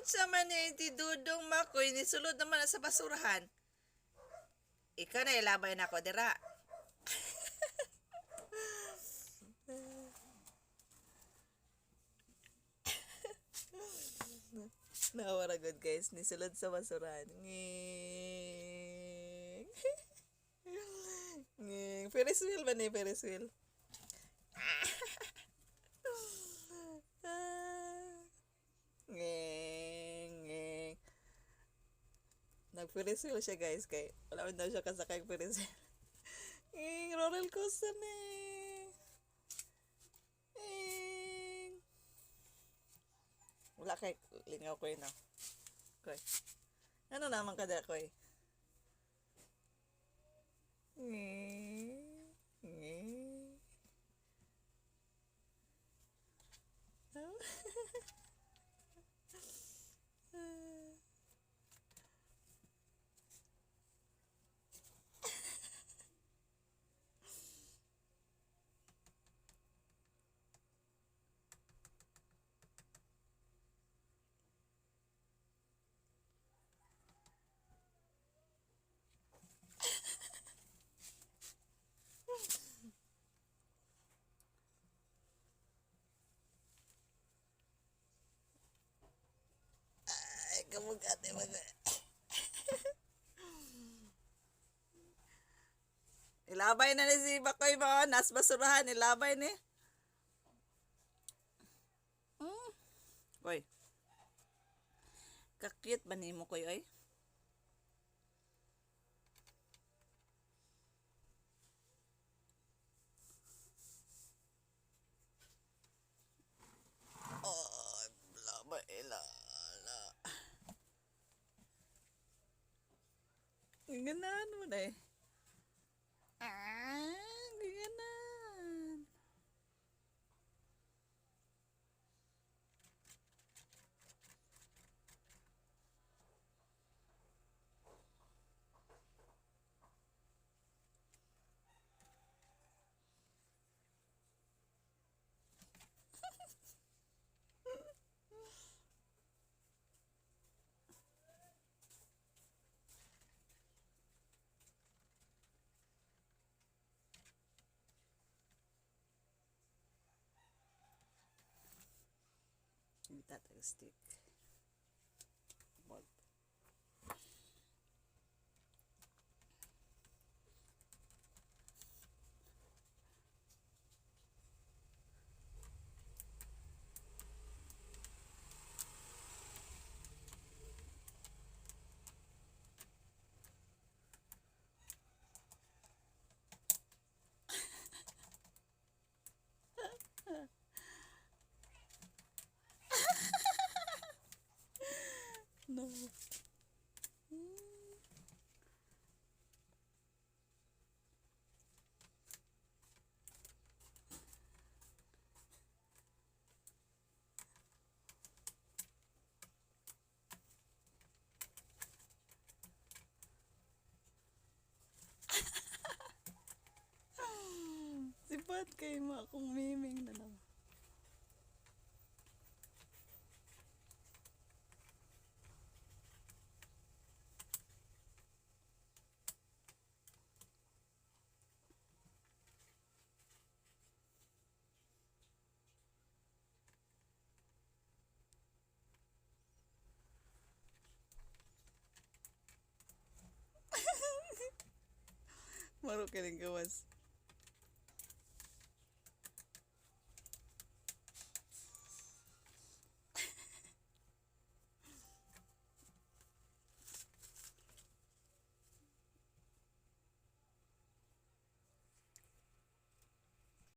Unsa man ni ti Dudong Makoy, nisulod naman na sa basurahan. Ikaw na ilabay na ako dira. Nawara good guys, nisulod sa basurahan. Nging. Nging. Ferris wheel ba ni Ferris wheel? Nging, nging. Nag-Ferris wheel siya guys kay wala man daw siya kasakay Ferris wheel. Nging, roller coaster ni. Nging. Wala kay lingaw ko na. Koy. Ano naman kada koy? Nging. Nging. Ay, kamugate mag. Ilabay na ni si Bakoy mo. Nas basurahan, ilabay ni. Koy. Ka-cute ba nimo koy oy? Oh, labay ilala. Ganahan mo na eh. Ah, ganahan. Kita tag stick. Bolt. No. Sipat kay mo akong miming na lang. Maro kining gawas.